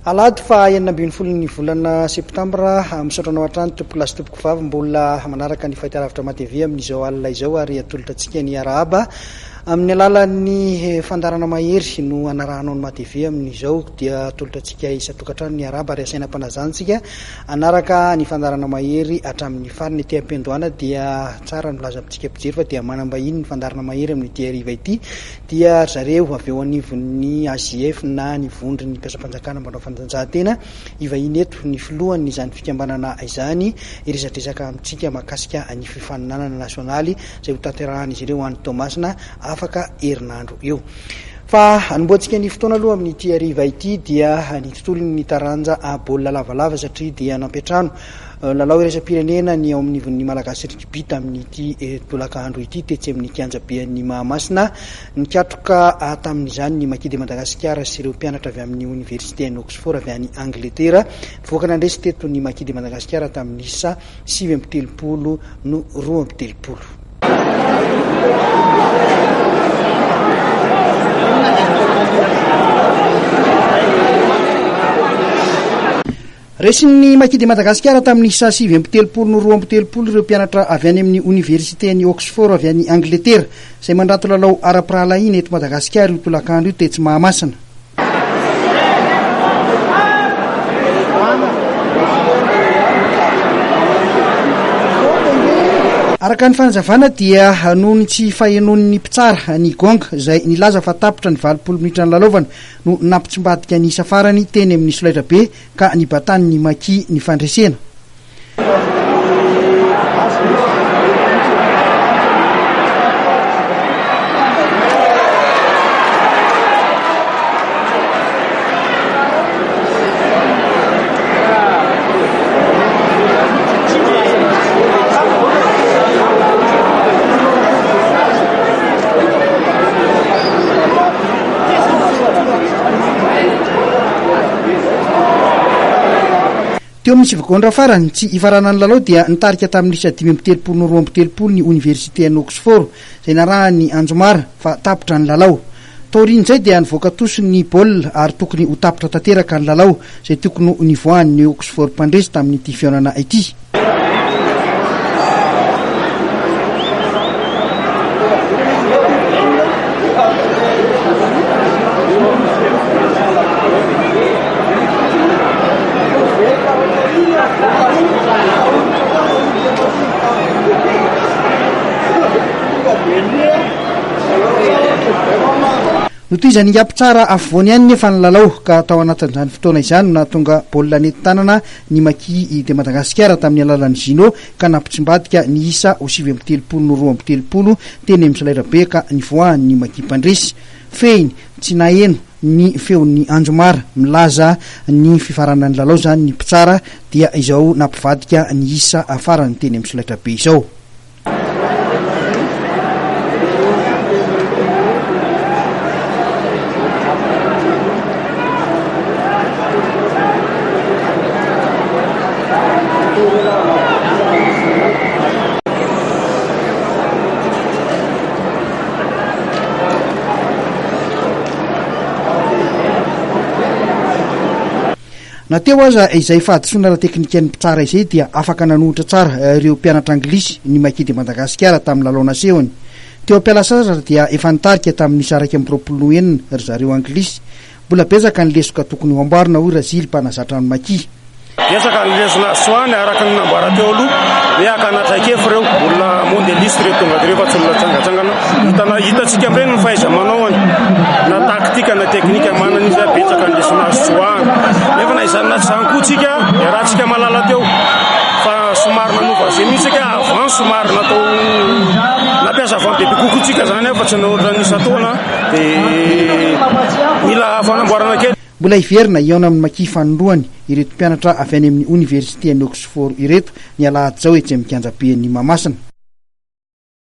Alahady faha 16 ny volana septambra, misaotra anao hatrany tompokolahy sy tompokovavy mbola manaraka ny fahitalavitra MATV amin'izao alina izao ary atolotra antsika ny arahaba amin'ny alalan'ny fandaharana mahery no anarahanao ny MATV amin'izao dia atolotra antsika isan-tokantrano ny arahaba ary asaina ampanazana antsika hanaraka ny fandaharana mahery hatramin'ny farany. Ety am-piandohana dia tsara ny milaza amintsika mpijery fa dia manam-bahiny ny fandaharana mahery amin'ity hariva ity dia ry zareo avy eo anivon'ny AJF na ny vondron'ny mpiasam-panjakana mpanao fanatanjahantena hivahiny eto ny filohan'izany fikambanana izany hiresadresaka amintsika mahakasika ny fifaninanana nasionaly izay hotanterahan'izy ireo any Toamasina afaka herinandro eo. Fa hanombohantsika ny fotoana aloha amin'ity hariva ity dia ny tontolon'ny taranja baolina lavalava satria dia nampiantrano Lalao iraisam-pirenena ny ao amin'ivon'ny Malagasy Rugby tamin'ity tolakandro ity tetsy amin'ny kianjaben'i Mahamasina. Nikatroka tamin'izany ny Maki de Madagasikara sy ireo mpianatra avy amin'ny oniversiten'i Oxford avy any Angletera. Nivoaka nandresy teto ny Maki de Madagasikara tamin'ny isa 39 no 32. Resin'ny Maki de Madagasikara tamin'ny isa 39 no 32 ireo mpianatra avy any amin'ny oniversiten'i Oxford avy any Angletera, izay mandranto lalao ara-pirahalahiana eto Madagasikara io tolakandro io tetsy Mahamasina. Araka ny fanazavana dia noho ny tsy fahenoan'ny mpitsara ny gong izay nilaza fa tapitra ny 80 minitra nilalaovana no nampitsimbadika ny isa farany teny amin'ny solaitrabe ka nibatan'ny Maki ny fandresena. Teo amin'ny sivagondra farany, tsy hifaranan'ny lalao dia nitarika tamin'ny isa 35 no 32 ny oniversiten'i Oxford, izay narahan'ny Anjomara, fa tapitra ny lalao. Taorian'izay dia nivoaka tosy ny baolina ary tokony ho tapitra tanteraka ny lalao, izay tokony ho nivoahan'ny Oxford mpandresy tamin'ity fihaonana ity. Notohizan'ny Ingahy Mpitsara afovoany ihany nefa ny lalao ka tao anatin'izany fotoana izany no nahatonga baolina nentin-tanana ny Maki de Madagasikara tamin'ny alalan'i Gino ka nampitsimbadika ny isa ho 39 no 32 teny amin'ny solaitrabe ka nivoahan'ny Maki mpandresy. Fehiny, tsy naheno ny feon'ny Anjomara milaza ny fifaranan'ny lalao izany ny mpitsara dia izao nampivadika ny isa farany teny amin'ny solaitrabe izao. Na teo aza izay fahadisoana ara-teknikan'ny mpitsara izay dia afaka nanohitra tsara ireo mpianatra anglisy ny Maki de Madagasikara tamin'ny lalao nasehony. Teo am-pialasasatra dia efa nitarika tamin'ny isa 21 no enina ry zareo anglisy. Mbola betsaka ny lesoka tokony ho amboarina hoy Razily mpanazatra ny Maki. Betsaka ny lesona azo tsoahina araka ny nambara teo aloha hoe hakana traikefa ireo olona mondialiste ireo tonga ireo fa tsy olona tsangatsangana. Hitana hitantsika amin'ireny ny fahaiza-manaony na taktika na teknika manana izy betsaka ny lesona azo tsoahina. Nefa na izany na tsy izany koa tsika iarahantsika mahalala teo fa somary nanova azy mihitsy tsika avant somary natao nampiasa avant bebe kokoa tsika zany fa tsy ohatran'ny isan-taona dia mila fanamboarana kely. Mbola hiverina hihaona amin'ny Maki fanindroany ireto mpianatra avy any amin'ny oniversiten'i Oxford ireto ny alahady izao etsy amin'ny kianjaben'i Mahamasina.